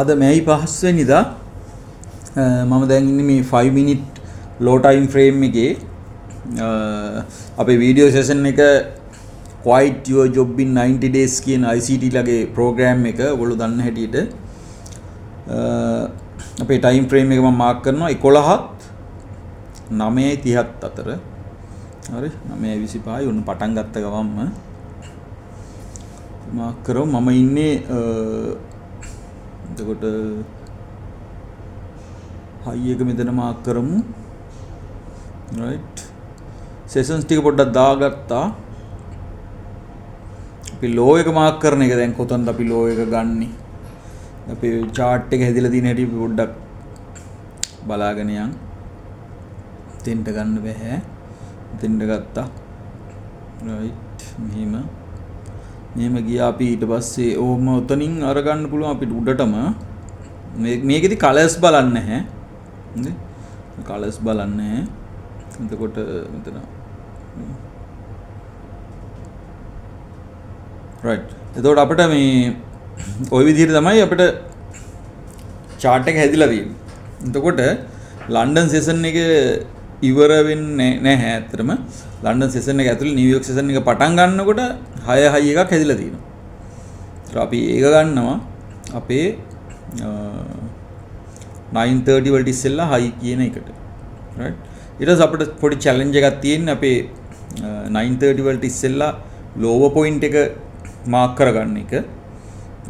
අද මැයි 5 වෙනිදා. මම දැන් ඉන්නේ මේ 5 minute low time frame එකේ. අපේ වීඩියෝ සෙෂන් එක Quit Your Job in 90 Days කියන ICT ලගේ ප්‍රෝග්‍රෑම් එක ඔයගොල්ලෝ දන්න හැටියට අපේ ටයිම් ෆ්‍රේම් එක මම මාක් කරනවා 11ත් 9:30ත් අතර. හරි, 9:25යි ඔන්න පටන් ගත්ත ගමන්ම මාක් කරමු. මම ඉන්නේ එතකොට හයි එක මෙතන මාක් කරමු. රයිට්, සෙෂන්ස් ටික පොඩ්ඩක් දාගත්තා. අපි ලෝ එක මාක් කරන එක දැන් කොතනද අපි ලෝ එක ගන්නෙ? අපේ චාට් එක හැදිලා තියෙන හැටි අපි පොඩ්ඩක් බලාගෙන යන්. දෙන්න ගන්න බෑ. දෙන්න ගත්තා. රයිට්, මෙහෙම මෙහෙම ගියා අපි. ඊට පස්සේ ඕම ඔතනින් අරගන්න පුළුවන් අපිට උඩටම. මේකෙදි කලර්ස් බලන්න නැහැ. හරි, කලර්ස් බලන්න නැහැ. එතකොට මෙතන රයිට්, එතකොට අපිට මේ ඔය විදිහට තමයි අපිට චාට් එක හැදිලා තියෙන්නේ. එතකොට ලන්ඩන් සෙෂන් එක ඉවර වෙන්නේ නැහැ ඇත්තටම. ලන්ඩන් සෙෂන් එක ඇතුලේ නිව්යෝක් සෙෂන් එක පටන් ගන්නකොට 6 හයි එකක් හැදිලා තියෙනවා. ඒතර අපි ඒක ගන්නවා අපේ 9:30 වලට ඉස්සෙල්ලා හයි කියන එකට. රයිට්, ඊට පස්සේ අපිට පොඩි චැලෙන්ජ් එකක් තියෙන්නේ අපේ 9:30 වලට ඉස්සෙල්ලා ලෝවර් පොයින්ට් එක මාක් කරගන්න එක.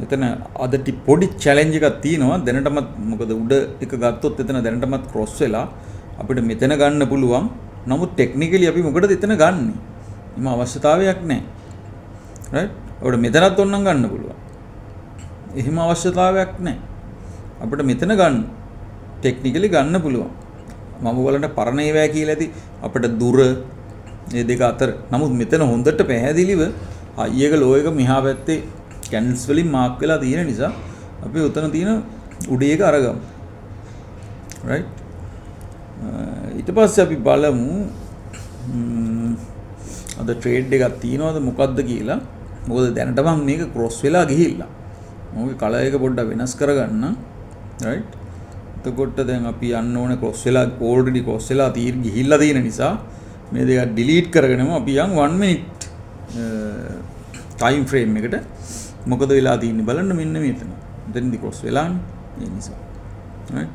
එතන අද පොඩි චැලෙන්ජ් එකක් තියෙනවා දැනටමත්. මොකද උඩ එක ගත්තොත් එතන දැනටමත් ක්‍රොස් වෙලා අපිට මෙතන ගන්න පුළුවන්. නමුත් ටෙක්නිකලි අපි මොකටද එතන ගන්නෙ? එහෙම අවශ්‍යතාවයක් නැහැ. රයිට්, අපිට මෙතනත් ඕනනම් ගන්න පුළුවන්. එහෙම අවශ්‍යතාවයක් නැහැ. අපිට මෙතන ගන්න ටෙක්නිකලි ගන්න පුළුවන්. මම ඔයගලන්ට පරණ ඒවා කියලා ඇති අපිට දුර මේ දෙක අතර. නමුත් මෙතන හොඳට පැහැදිලිව හයි එක ලෝ එක මෙහා පැත්තේ කැන්ඩල්ස් වලින් මාක් වෙලා තියෙන නිසා අපි උතන තියෙන උඩ එක අරගමු. රයිට්, ඊට පස්සේ අපි බලමු අද ට්‍රේඩ් එකක් තියෙනවද මොකද්ද කියලා. මොකද දැනට මම මේක ක්‍රොස් වෙලා ගිහිල්ලා. මම කලර් එක පොඩ්ඩක් වෙනස් කරගන්න. රයිට්, එතකොට දැන් අපි යන්න ඕනේ ක්‍රොස් වෙලා ඕල්රෙඩි ක්‍රොස් වෙලා ගිහිල්ලා තියෙන නිසා මේ දෙක ඩිලීට් කරගෙනම අපි යන් 1 minute time frame එකට. මොකද වෙලා තියෙන්නේ බලන්න. මෙන්න මෙතන. මෙතනදි ක්‍රොස් වෙලානේ. ඒ නිසා. රයිට්,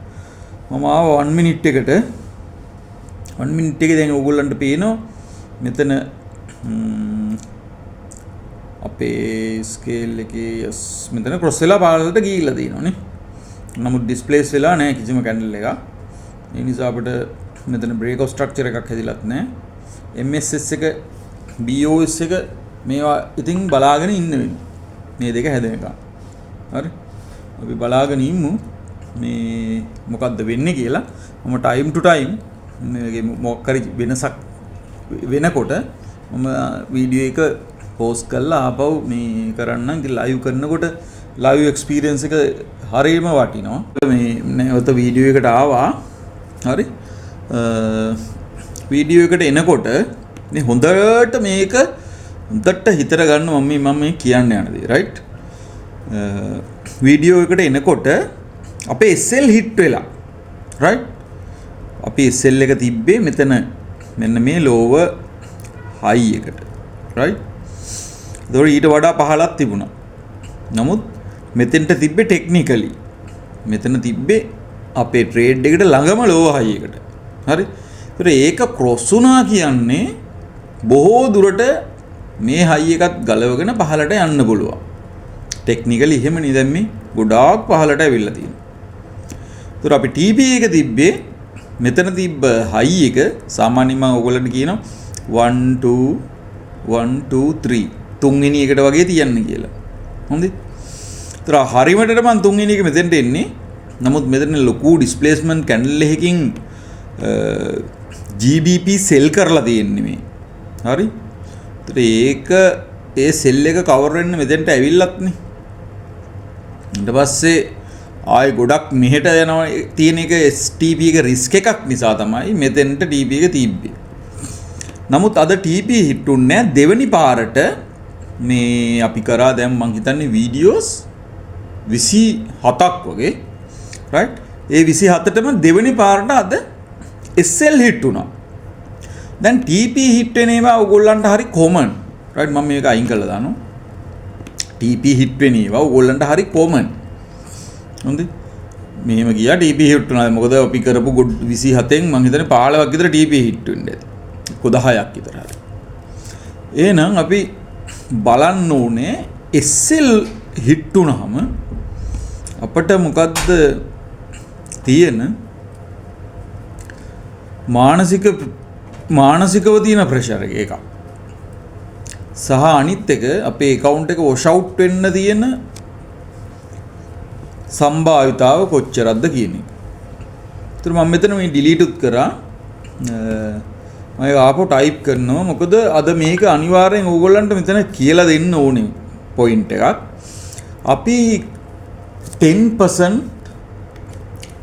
මම ආවා 1 minute එකට. 1 minute එකේ දැන් ඕගොල්ලන්ට පේනවා මෙතන අපේ ස්කේල් එකේ යස් මෙතන ක්‍රොස් වෙලා පහළට ගිහිල්ලා තියෙනවා නේ. නමුත් ඩිස්ප්ලේස් වෙලා නැහැ කිසිම කැන්ඩල් එකක්. ඒ නිසා අපිට මෙතන බ්‍රේක් ඔෆ් ස්ට්‍රක්චර් එකක් හැදිලත් නැහැ. MSS එක BOS එක මේවා ඉතින් බලාගෙන ඉන්න වෙනවා. මේ දෙක හැදෙනකම්. හරි, අපි බලාගෙන ඉමු මේ මොකද්ද වෙන්නේ කියලා. මම ටයිම් ටු ටයිම් මේකේ මොකක් හරි වෙනසක් වෙනකොට මම වීඩියෝ එක පෝස්ට් කරලා ආපහු මේ කරන්නම්. ඉතින් ලයිව් කරනකොට ලයිව් එක්ස්පීරියන්ස් එක හරියම වටිනවා. මේ නැවත වීඩියෝ එකට ආවා. හරි, වීඩියෝ එකට එනකොට මේ හොඳට මේක හොඳට හිතට ගන්න මම මේ කියන්න යන දේ. රයිට්, වීඩියෝ එකට එනකොට අපේ SL hit වෙලා. රයිට්, අපි SL එක තිබ්බේ මෙතන මෙන්න මේ ලෝවර් හයි එකට. රයිට්, ඒතකොට ඊට වඩා පහළක් තිබුණා. නමුත් මෙතෙන්ට තිබ්බේ ටෙක්නිකලි මෙතන තිබ්බේ අපේ ට්‍රේඩ් එකට ළඟම ලෝවර් හයි එකට. හරි, ඒතකොට ඒක ක්‍රොස් වුණා කියන්නේ බොහෝ දුරට මේ හයි එකත් ගලවගෙන පහළට යන්න පුළුවන්. ටෙක්නිකලි එහෙමනේ දැන් මේ ගොඩාක් පහළට ඇවිල්ලා තියෙනවා. ඒතකොට අපි TP එක තිබ්බේ මෙතන තිබ්බ හයි එක සාමාන්‍යයෙන් මම ඔයගොල්ලන්ට කියනවා 1 2 1 2 3 තුන්වෙනි එකට වගේ තියන්න කියලා. හොඳේ. ඒතර හරිමටට මම තුන්වෙනි එක මෙතෙන්ට එන්නේ. නමුත් මෙතන ලොකු ඩිස්ප්ලේස්මන්ට් කැන්ඩල් එකකින් GBP සෙල් කරලා තියෙන්නේ මේ. හරි. ඒතර ඒක ඒ සෙල් එක කවර් වෙන්න මෙතෙන්ට ඇවිල්ලත් නේ. ඊට පස්සේ ආයේ ගොඩක් මෙහෙට යනවා තියෙන එක STP එක රිස්ක් එකක් නිසා තමයි මෙතෙන්ට TP එක තිබ්බේ. නමුත් අද TP hit උන්නේ නැහැ. දෙවෙනි පාරට මේ අපි කරා දැන් මං හිතන්නේ වීඩියෝස් 27ක් වගේ, රයිට්. ඒ 27ටම දෙවෙනි පාරට අද SL hit වුණා. දැන් TP hit වෙන ඒවා ඔයගොල්ලන්ට හරි කොමන්, රයිට්. මම මේක අයින් කරලා දානවා. TP hit වෙන ඒවා ඔයගොල්ලන්ට හරි කොමන්. හොඳයි, මෙහෙම ගියා TP hit වුණා. මොකද අපි කරපු 27න් මං හිතන්නේ 15ක් විතර TP hit වෙන්න ඇති. එක්ක 10ක් විතර හරි. එහෙනම් අපි බලන්න ඕනේ SL hit වුණාම අපට මොකද්ද තියෙන මානසිකව තියෙන ප්‍රෙෂර් එක එකක්. සහ අනිත් එක අපේ ඇකවුන්ට් එක වොෂ් අවුට් වෙන්න තියෙන සම්භාවිතාව කොච්චරක්ද කියන එක. ඒතර මම මෙතන මේ ඩිලීට් උත් කරා. මම ඒක ආපහු ටයිප් කරනවා. මොකද අද මේක අනිවාර්යෙන් ඕගොල්ලන්ට මෙතන කියලා දෙන්න ඕනේ පොයින්ට් එකක්. අපි 10%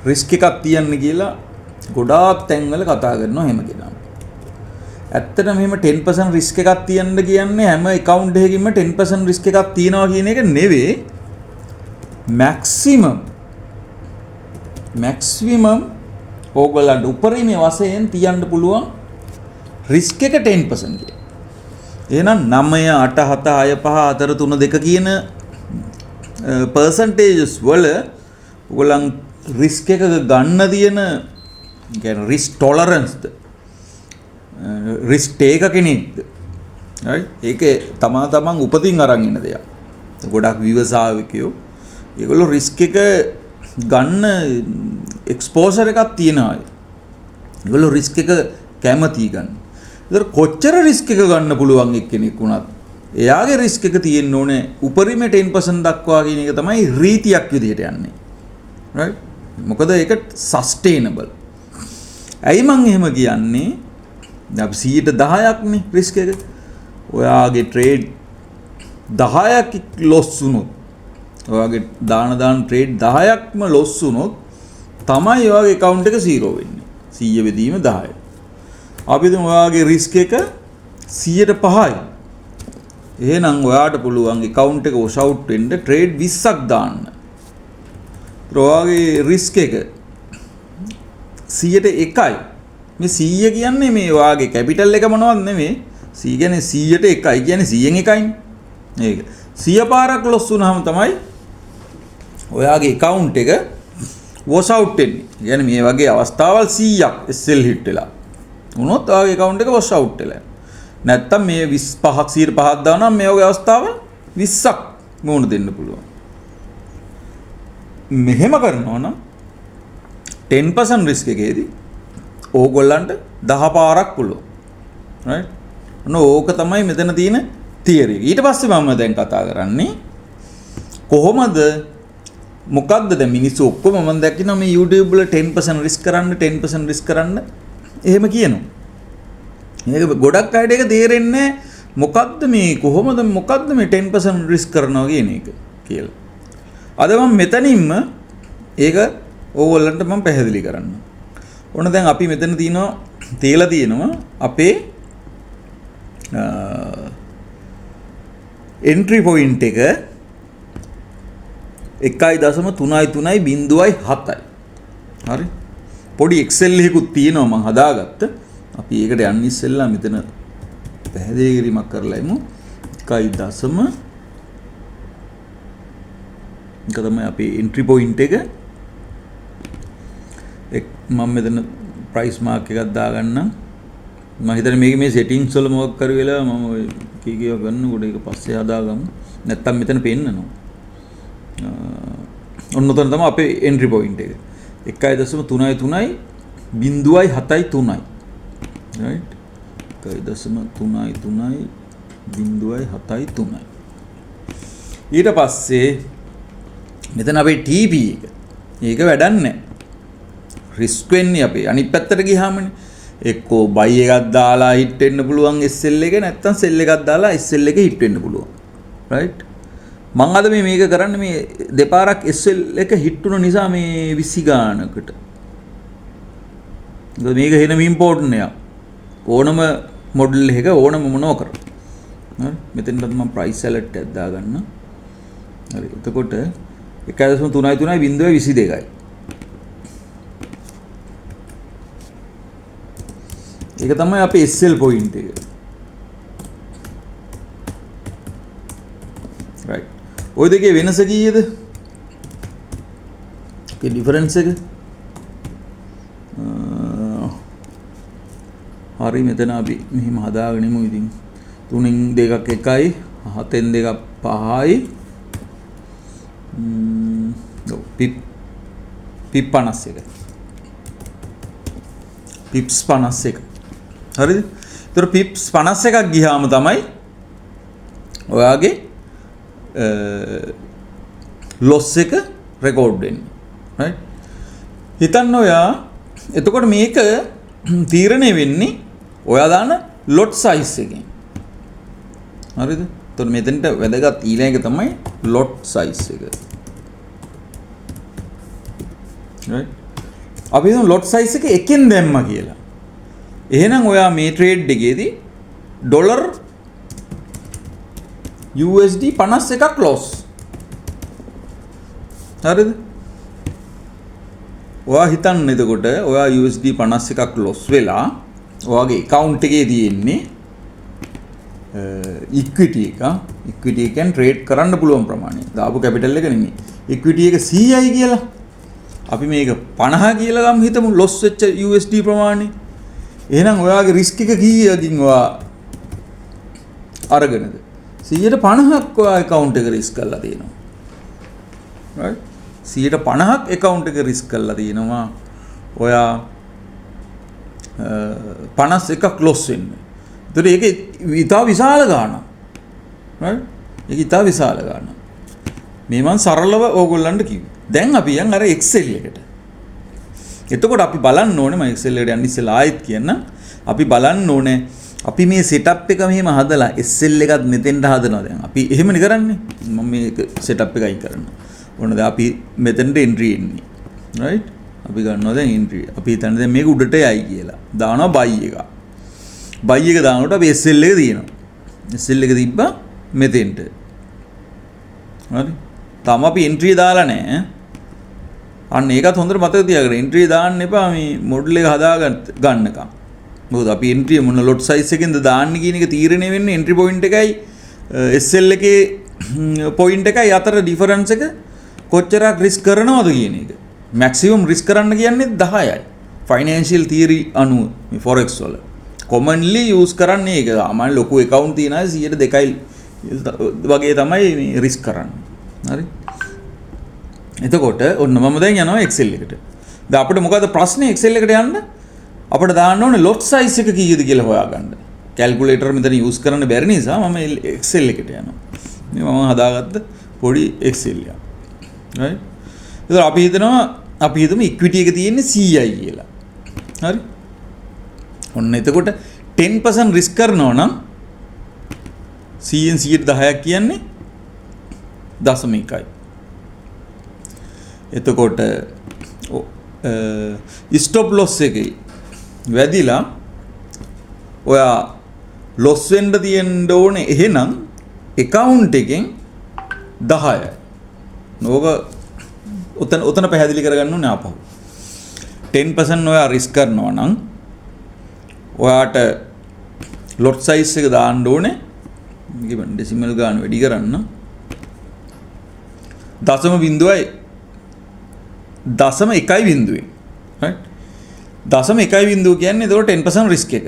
රිස්ක් එකක් තියන්න කියලා ගොඩාක් තැන්වල කතා කරනවා හැම කෙනාම. ඇත්තටම මෙහෙම 10% රිස්ක් එකක් තියන්න කියන්නේ හැම ඇකවුන්ට් එකකින්ම 10% රිස්ක් එකක් තියනවා කියන එක නෙවෙයි. මැක්සිමම් ඕගොල්ලන්ට උපරිම වශයෙන් තියන්න පුළුවන් රිස්ක් එක 10% කියලා. එහෙනම් 9 8 7 6 5 4 3 2 කියන පර්සන්ටේජස් වල ඔයගොල්ලන් රිස්ක් එක ගන්න තියෙන, කියන්නේ රිස්ක් ටොලරන්ස්ද, රිස්ක් ටේකර් කෙනෙක්ද, රයිට්, ඒක තමා තමන් උපතින් අරන් එන දෙයක්. ගොඩක් ව්‍යවසායකයෝ ඒගොල්ලෝ රිස්ක් එක ගන්න එක්ස්පෝෂර් එකක් තියෙන අය. ඒගොල්ලෝ රිස්ක් එක කැමති ගන්න. ඒතර කොච්චර රිස්ක් එක ගන්න පුළුවන් එක්කෙනෙක් වුණත් එයාගේ රිස්ක් එක තියෙන්න ඕනේ උපරිම 10% දක්වා කියන එක තමයි රීතියක් විදිහට යන්නේ. රයිට්? මොකද ඒක සස්ටේනබල්. ඇයි මං එහෙම කියන්නේ? දැන් අපි 10%ක් නේ රිස්ක් එක. ඔයාගේ ට්‍රේඩ් 10ක් ලොස් වුණොත්, ඔයාගේ දාන දාන ට්‍රේඩ් 10ක්ම ලොස් වුණොත් තමයි ඔයාගේ ඇකවුන්ට් එක 0 වෙන්නේ. 100 බෙදීම 10. අපි හිතමු ඔයාගේ රිස්ක් එක 105යි. එහෙනම් ඔයාට පුළුවන් ඇකවුන්ට් එක වොෂ් අවුට් වෙන්න ට්‍රේඩ් 20ක් දාන්න. ඒතර ඔයාගේ රිස්ක් එක 101යි. මේ 100 කියන්නේ මේ ඔයාගේ කැපිටල් එක මොනවද නෙමෙයි. 100 කියන්නේ 100ට 1යි කියන්නේ 100න් 1යිනේ. ඒක 100 පාරක් ලොස් වුණාම තමයි ඔයාගේ ඇකවුන්ට් එක වොෂ් අවුට් වෙන්නේ. ඒ කියන්නේ මේ වගේ අවස්ථාවල් 100ක් SL hit වෙලා වුණොත් ඔයාගේ ඇකවුන්ට් එක වොෂ් අවුට් වෙලා යනවා. නැත්තම් මේ 25ක් 105ක් දානවා නම් මේ වගේ අවස්ථාවල් 20ක් මුහුණ දෙන්න පුළුවන්. මෙහෙම කරනවා නම් 10% රිස්ක් එකේදී ඕගොල්ලන්ට 10 පාරක් පුළුවන්. රයිට්? ඔන්න ඕක තමයි මෙතන තියෙන තියරි එක. ඊට පස්සේ මම දැන් කතා කරන්නේ කොහොමද, මොකද්ද දැන් මිනිස්සු ඔක්කොම මම දැක්කිනවා මේ YouTube වල 10% රිස්ක් කරන්න, 10% රිස්ක් කරන්න එහෙම කියනවා. මේක ගොඩක් අයට ඒක තේරෙන්නේ මොකද්ද මේ කොහොමද මොකද්ද මේ 10% රිස්ක් කරනවා කියන එක කියලා. අද මම මෙතනින්ම ඒක ඕගොල්ලන්ට මම පැහැදිලි කරන්න. ඔන්න දැන් අපි මෙතන තියලා තියෙනවා අපේ එන්ට්‍රි පොයින්ට් එක එකයි දශම තුනයි තුනයි බිංදුවයි හතයි. හරි. පොඩි Excel එකකුත් තියෙනවා මං හදාගත්ත. අපි ඒකට යන්න ඉස්සෙල්ලා මෙතන පැහැදිලි කිරීමක් කරලා ඉමු. එකයි දශම එක තමයි අපේ එන්ට්‍රි පොයින්ට් එක. මම මෙතන ප්‍රයිස් මාක් එකක් දාගන්නම්. මම හිතන්නේ මේකේ මේ සෙටින්ග්ස් වල මොකක් හරි වෙලා මම ඔය කී කීව ගන්නකොට ඒක පස්සේ හදාගමු. නැත්තම් මෙතන පෙන්නනවා. ඔන්න ඔතන තමයි අපේ එන්ට්‍රි පොයින්ට් එක. එකයි දශම තුනයි තුනයි බිංදුවයි හතයි තුනයි. රයිට්? එකයි දශම තුනයි තුනයි බිංදුවයි හතයි තුනයි. ඊට පස්සේ මෙතන අපේ TP එක. ඒක වැඩක් නෑ. රිස්ක් වෙන්නේ අපේ අනිත් පැත්තට ගියාමනේ. එක්කෝ බයි එකක් දාලා හිට් වෙන්න පුළුවන් SL එක, නැත්තම් සෙල් එකක් දාලා SL එක හිට් වෙන්න පුළුවන්. රයිට්? මං අද මේක කරන්නේ මේ දෙපාරක් SL එක හිට් වුණ නිසා මේ 20 ගානකට. මොකද මේක හෙනම ඉම්පෝටන්ට් එකක්. ඕනම මොඩල් එකක ඕනම මොනව කරා. හරි? මෙතනටත් මං ප්‍රයිස් ඇලර්ට් එකක් දාගන්න. හරි. එතකොට 1.33 0.22යි. ඒක තමයි අපේ SL point එක. Right. ඔය දෙකේ වෙනස කීයද? ඒකේ ඩිෆරන්ස් එක හරි මෙතන අපි මෙහෙම හදාගෙනමු ඉතින් 3න් 2ක් 1යි 7න් 2ක් 5යි ඔව් පිප් 51 පිප්ස් 51 හරිද? ඒතර පිප්ස් 51ක් ගියාම තමයි ඔයාගේ ලොස් එක රෙකෝඩ් වෙන්නේ. රයිට්? හිතන්න ඔයා එතකොට මේක තීරණය වෙන්නේ ඔයා දාන ලොට් සයිස් එකෙන්. හරිද? එතකොට මෙතනට වැදගත් ඊළඟ එක තමයි ලොට් සයිස් එක. රයිට්? අපි හිතමු ලොට් සයිස් එක එකෙන් දැම්මා කියලා. එහෙනම් ඔයා මේ ට්‍රේඩ් එකේදී ඩොලර් USD 51ක් ලොස්. හරිද? ඔයා හිතන්න එතකොට ඔයා USD 51ක් ලොස් වෙලා ඔයාගේ ඇකවුන්ට් එකේ තියෙන්නේ ඉක්විටි එක. ඉක්විටි එකෙන් ට්‍රේඩ් කරන්න පුළුවන් ප්‍රමාණය. දාපු කැපිටල් එක නෙමෙයි. ඉක්විටි එක 100යි කියලා. අපි මේක 50 කියලා ගමු හිතමු ලොස් වෙච්ච USD ප්‍රමාණය. එහෙනම් ඔයාගේ රිස්ක් එක කීයකින් ඔයා අරගෙනද? 150ක් ඔයා ඇකවුන්ට් එක රිස්ක් කරලා තියෙනවා. රයිට්? 150ක් ඇකවුන්ට් එක රිස්ක් කරලා තියෙනවා. ඔයා 51ක් ලොස් වෙන්න. ඒතර ඒක ඉතා විශාල ගාණක්. රයිට්? ඒක ඉතා විශාල ගාණක්. මේ මං සරලව ඕගොල්ලන්ට කිව්වේ. දැන් අපි යන් අර Excel එකට. එතකොට අපි බලන්න ඕනේ මම Excel එකට යන්න ඉස්සෙල්ලා ආයෙත් කියන්න. අපි බලන්න ඕනේ අපි මේ සෙටප් එක මෙහෙම හදලා SL එකත් මෙතෙන්ට හදනවා දැන්. අපි එහෙමනේ කරන්නේ. මම මේක සෙටප් එක අයින් කරනවා. ඕන දැන් අපි මෙතෙන්ට එන්ට්‍රි එන්නේ. රයිට්? අපි ගන්නවා දැන් එන්ට්‍රි. අපි හිතන්නේ දැන් මේක උඩට යයි කියලා. දානවා බයි එක. බයි එක දානකොට අපි SL එක තියෙනවා. SL එක තිබ්බා මෙතෙන්ට. හරි? තාම අපි එන්ට්‍රි දාලා නැහැ. අන්න ඒකත් හොඳට මතක තියාගන්න. එන්ට්‍රි දාන්න එපා මේ මොඩල් එක හදා ගන්නකම්. මොකද අපි එන්ට්‍රි මොන ලොට් සයිස් එකෙන්ද දාන්නේ කියන එක තීරණය වෙන්නේ එන්ට්‍රි පොයින්ට් එකයි SL එකේ පොයින්ට් එකයි අතර ඩිෆරන්ස් එක කොච්චරක් රිස්ක් කරනවද කියන එක. මැක්සිමම් රිස්ක් කරන්න කියන්නේ 10යි. ෆයිනෑන්ෂියල් තියරි අනුව මේ ෆොරෙක්ස් වල කොමන්ලි යූස් කරන්නේ ඒක. සාමාන්‍ය ලොකු ඇකවුන්ට් තියන අය 102යි වගේ තමයි මේ රිස්ක් කරන්නේ. හරි? එතකොට ඔන්න මම දැන් යනවා Excel එකට. දැන් අපිට මොකද ප්‍රශ්නේ Excel එකට යන්න? අපිට දාන්න ඕනේ ලොට් සයිස් එක කීයද කියලා හොයාගන්න. කැල්කියුලේටර් මෙතන යූස් කරන්න බැරි නිසා මම Excel එකට යනවා. මේ මම හදාගත්ත පොඩි Excel එකක්. රයිට්? එතකොට අපි හිතනවා අපි හිතමු ඉක්විටි එක තියෙන්නේ 100යි කියලා. හරි? ඔන්න එතකොට 10% රිස්ක් කරනවා නම් 100න් 110ක් කියන්නේ 0.1යි. එතකොට ස්ටොප් ලොස් එකේ වැදිලා ඔයා ලොස් වෙන්න තියෙන්න ඕනේ එහෙනම් ඇකවුන්ට් එකෙන් 10යි. ඕක ඔතන පැහැදිලි කරගන්න ඕනේ ආපහු. 10% ඔයා රිස්ක් කරනවා නම් ඔයාට ලොට් සයිස් එක දාන්න ඕනේ. මේකේ මම ඩෙසිමල් ගාන වැඩි කරන්න. 0.0 0.1 බිඳුවෙන්. රයිට්? 0.1 බිඳුව කියන්නේ එතකොට 10% රිස්ක් එක.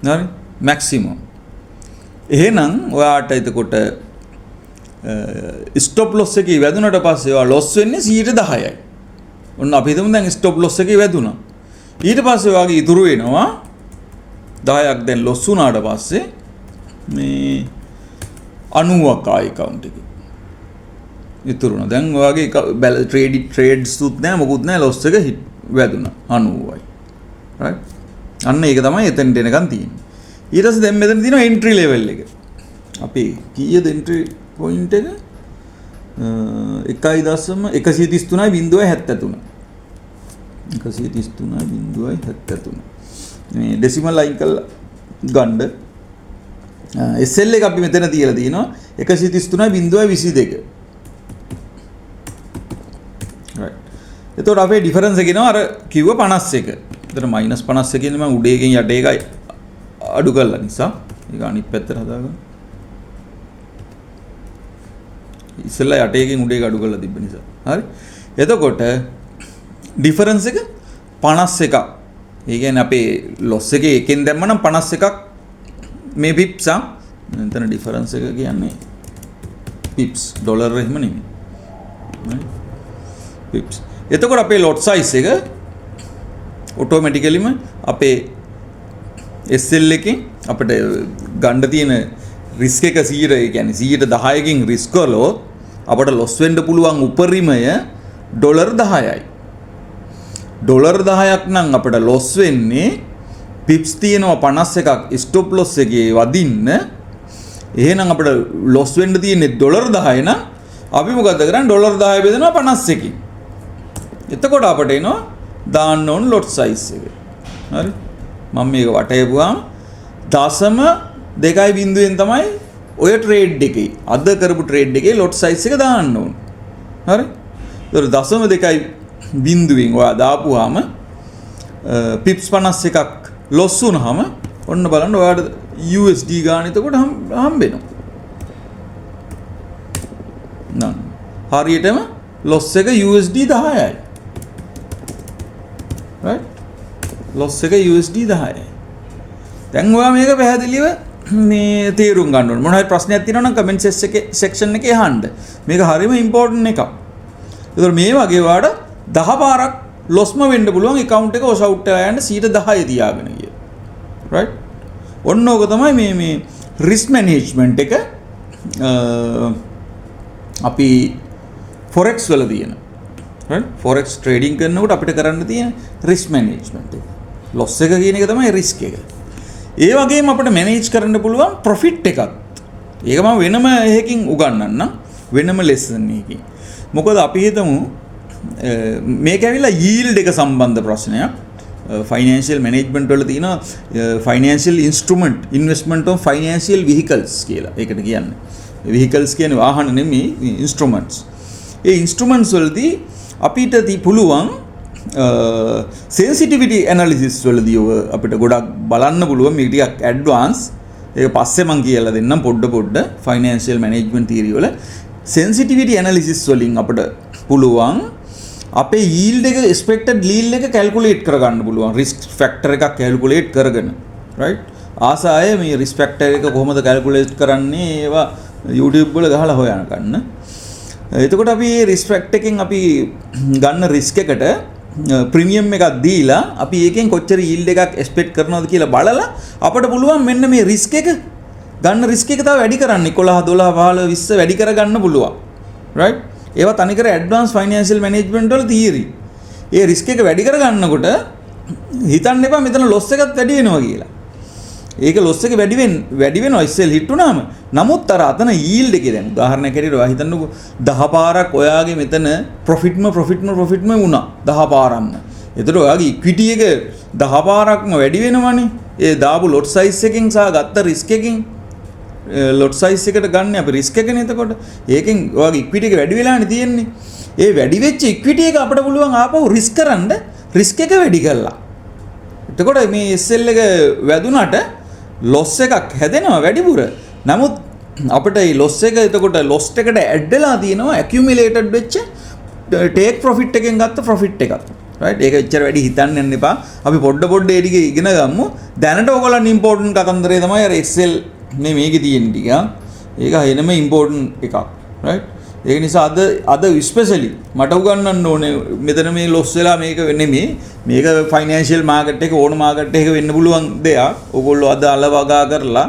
හරි? මැක්සිමම්. එහෙනම් ඔයාට එතකොට ස්ටොප් ලොස් එකේ වැදුනට පස්සේ ඔයා ලොස් වෙන්නේ 10%යි. ඔන්න අපි හිතමු දැන් ස්ටොප් ලොස් එකේ වැදුනා. ඊට පස්සේ ඔයාගේ ඉතුරු වෙනවා 10ක් දැන් ලොස් වුණාට පස්සේ මේ 90ක් ආයි ඇකවුන්ට් එකේ. ඉතුරු වුණා. දැන් ඔයාගේ ට්‍රේඩ්ස් උත් නෑ මොකුත් නෑ ලොස් එක වැදුනා 90යි. රයිට්? අන්න ඒක තමයි එතනට එනකන් තියෙන්නේ. ඊට පස්සේ දැන් මෙතන තියෙනවා එන්ට්‍රි ලෙවල් එක. අපි කීයද එන්ට්‍රි පොයින්ට් එක? 1.133.73. 133.73. මේ ඩෙසිමල් අයින් කරලා ගන්න. SL එක අපි මෙතන තියලා තියෙනවා 133.22. Right. එතකොට අපේ ඩිෆරන්ස් එක එනවා අර කිව්ව 51. එතන -51 කියන්නේ මම උඩ එකෙන් යට එක අඩු කරලා නිසා ඒක අනිත් පැත්තට හදාගන්න. ඉස්සෙල්ලා යට එකෙන් උඩ එක අඩු කරලා තිබ්බ නිසා. හරි. එතකොට ඩිෆරන්ස් එක 51ක්. ඒ කියන්නේ අපේ ලොස් එකේ එකෙන් දැම්ම නම් 51ක් මේ පිප්ස් ආ. මෙතන ඩිෆරන්ස් එක කියන්නේ පිප්ස් ඩොලර් එහෙම නෙමෙයි. හරි. පිප්ස්. එතකොට අපේ ලොට් සයිස් එක ඔටෝමැටිකලිම අපේ SL එකෙන් අපිට ගන්න තියෙන රිස්ක් එක 100, ඒ කියන්නේ 110කින් රිස්ක් කළොත් අපට ලොස් වෙන්න පුළුවන් උපරිමය ඩොලර් 10යි. ඩොලර් 10ක් නම් අපිට ලොස් වෙන්නේ පිප්ස් තියෙනවා 51ක් ස්ටොප් ලොස් එකේ වදින්න. එහෙනම් අපිට ලොස් වෙන්න තියෙන්නේ ඩොලර් 10 නම් අපි මොකද කරන්නේ? ඩොලර් 10 බෙදනවා 51කින්. එතකොට අපට එනවා දාන්න ඕන ලොට් සයිස් එක. හරි. මම මේක වටේපුවාම 0.2 තමයි ඔය ට්‍රේඩ් එකේ අද කරපු ට්‍රේඩ් එකේ ලොට් සයිස් එක දාන්න ඕන. හරි. ඒතකොට 0.2 ඔයා දාපුවාම පිප්ස් 51ක් ලොස් වුණාම ඔන්න බලන්න ඔයාට USD ගාන එතකොට හම්බෙනවා. නං හරියටම ලොස් එක USD 10යි. Right? Loss එක USD 10යි. දැන් ඔයා මේක පැහැදිලිව මේ තේරුම් ගන්න ඕනේ. මොන හරි ප්‍රශ්නයක් තියෙනවා නම් කමෙන්ට් සෙක්ෂන් එකේ අහන්න. මේක හරියම ඉම්පෝටන්ට් එකක්. ඒතකොට මේ වගේ ඔයාට 10 පාරක් ලොස්ම වෙන්න පුළුවන් ඇකවුන්ට් එක වොෂ් අවුට් වෙලා යන්න 10% තියාගෙන ගිය. රයිට්? ඔන්න ඕක තමයි මේ මේ රිස්ක් මැනේජ්මන්ට් එක අපි ෆොරෙක්ස් වල තියෙන. රයිට්? ෆොරෙක්ස් ට්‍රේඩින් කරනකොට අපිට කරන්න තියෙන රිස්ක් මැනේජ්මන්ට් එක. ලොස් එක කියන එක තමයි රිස්ක් එක. ඒ වගේම අපිට මැනේජ් කරන්න පුළුවන් ප්‍රොෆිට් එකත්. ඒක මම වෙනම එකකින් උගන්වන්නම්. වෙනම ලෙසන් එකකින්. මොකද අපි හිතමු මේක ඇවිල්ලා යීල්ඩ් එක සම්බන්ධ ප්‍රශ්නයක්. ෆයිනෑන්ෂියල් මැනේජ්මන්ට් වල තියෙන financial instrument, investment of financial vehicles කියලා. ඒකට කියන්නේ. වෙහිකල්ස් කියන්නේ වාහන නෙමෙයි, ඉන්ස්ට්‍රුමන්ට්ස්. ඒ ඉන්ස්ට්‍රුමන්ට්ස් වලදී අපිට පුළුවන් සෙන්සිටිවිටි ඇනලිසිස් වලදී ඔය අපිට ගොඩක් බලන්න පුළුවන්. මේක ටිකක් ඇඩ්වාන්ස්. ඒක පස්සේ මං කියලා දෙන්නම් පොඩ පොඩ ෆයිනෑන්ෂියල් මැනේජ්මන්ට් තියරි වල සෙන්සිටිවිටි ඇනලිසිස් වලින් අපිට පුළුවන් අපේ යීල්ඩ් එක, එක්ස්පෙක්ටඩ් යීල්ඩ් එක කැල්කියුලේට් කරගන්න පුළුවන් රිස්ක් ෆැක්ටර් එකක් කැල්කියුලේට් කරගෙන. රයිට්? ආසාය මේ රිස්ක් ෆැක්ටර් එක කොහොමද කැල්කියුලේට් කරන්නේ ඒවා YouTube වල ගහලා හොයන ගන්න. එතකොට අපි මේ රිස්ක් ෆැක්ටර් එකෙන් අපි ගන්න රිස්ක් එකට ප්‍රීමියම් එකක් දීලා අපි ඒකෙන් කොච්චර යීල්ඩ් එකක් එක්ස්පෙක්ට් කරනවද කියලා බලලා අපිට පුළුවන් මෙන්න මේ රිස්ක් එක ගන්න රිස්ක් එක තව වැඩි කරන්න 11 12 15 20 වැඩි කරගන්න පුළුවන්. රයිට්? ඒවා තනිකර ඇඩ්වාන්ස් ෆයිනෑන්ෂියල් මැනේජ්මන්ට් වල තියරි. ඒ රිස්ක් එක වැඩි කරගන්නකොට හිතන්න එපා මෙතන ලොස් එකත් වැඩි වෙනවා කියලා. ඒක ලොස් එක වැඩි වෙනවා ඉස්සෙල් හිට් වුණාම. නමුත් අර අතන යීල්ඩ් එකේ දැන් උදාහරණයක් හැටියට ඔයා හිතන්නකෝ 10 පාරක් ඔයාගේ මෙතන ප්‍රොෆිට්ම ප්‍රොෆිට්ම ප්‍රොෆිට්ම වුණා 10 පාරක්ම. එතකොට ඔයාගේ ඉක්විටි එක 10 පාරක්ම වැඩි වෙනවනේ. ඒ දාපු ලොට් සයිස් එකෙන් සහ ගත්ත රිස්ක් එකෙන් ලොට් සයිස් එකට ගන්න අපි රිස්ක් එකනේ. එතකොට ඒකෙන් ඔයාගේ ඉක්විටි එක වැඩි වෙලානේ තියෙන්නේ. ඒ වැඩි වෙච්ච ඉක්විටි එක අපිට පුළුවන් ආපහු රිස්ක් කරන්න රිස්ක් එක වැඩි කරලා. එතකොට මේ SL එක වැදුනට ලොස් එකක් හැදෙනවා වැඩිපුර. නමුත් අපිට මේ ලොස් එක එතකොට ලොස් එකට ඇඩ් වෙලා තියෙනවා ඇකියුමුලේටඩ් වෙච්ච ටේක් ප්‍රොෆිට් එකෙන් ගත්ත ප්‍රොෆිට් එකක්. රයිට්? ඒක එච්චර වැඩි හිතන්න යන්න එපා. අපි පොඩ පොඩ ඒ ටික ඉගෙන ගමු. දැනට ඔයගොල්ලන් ඉම්පෝටන්ට් කතන්දරේ තමයි අර SL මේ මේකේ තියෙන ටික. ඒක වෙනම ඉම්පෝටන්ට් එකක්. රයිට්? ඒක නිසා අද ස්පෙෂලි මට උගන්වන්න ඕනේ මෙතන මේ ලොස් වෙලා මේක නෙමෙයි. මේක ෆයිනෑන්ෂියල් මාකට් එක ඕන මාකට් එකක වෙන්න පුළුවන් දෙයක්. ඔයගොල්ලෝ අද අල වගා කරලා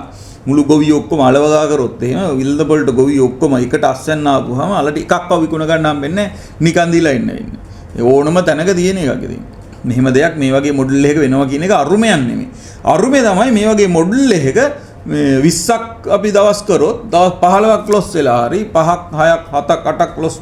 මුළු ගොවියෝ ඔක්කොම අල වගා කරොත් එහෙම විල්දපොළට ගොවියෝ ඔක්කොම එකට අස්වැන්න ආපුවාම අලට එකක්ව විකුණ ගන්න හම්බෙන්නේ නැහැ. නිකන් දීලා ඉන්න වෙන්නේ. ඒ ඕනම තැනක තියෙන එකක් ඉතින්. මෙහෙම දෙයක් මේ වගේ මොඩල් එකක වෙනවා කියන එක අරුමයක් නෙමෙයි. අරුමේ තමයි මේ වගේ මොඩල් එකක මේ 20ක් අපි දවස් කරොත් දවස් 15ක් ලොස් වෙලා හරි 5ක් 6ක් 7ක් 8ක් ලොස්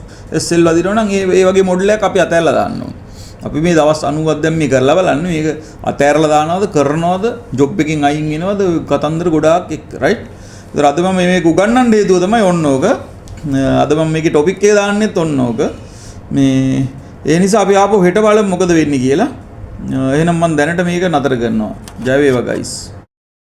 SL වදිනවා නම් ඒ වගේ මොඩල් එකක් අපි අතහැරලා දාන්න ඕනේ. අපි මේ දවස් 90ක් දැන් මේ කරලා බලන්න මේක අතහැරලා දානවද කරනවද ජොබ් එකෙන් අයින් වෙනවද කතන්දර ගොඩාක් එක්ක. රයිට්? ඒතර අද මම මේක උගන්වන්න හේතුව තමයි ඔන්න ඕක. අද මම මේකේ ටොපික් එක දාන්නෙත් ඔන්න ඕක. මේ ඒ නිසා අපි ආපහු හෙට බලමු මොකද වෙන්නේ කියලා. එහෙනම් මම දැනට මේක නතර කරනවා. ජය වේවා ගයිස්.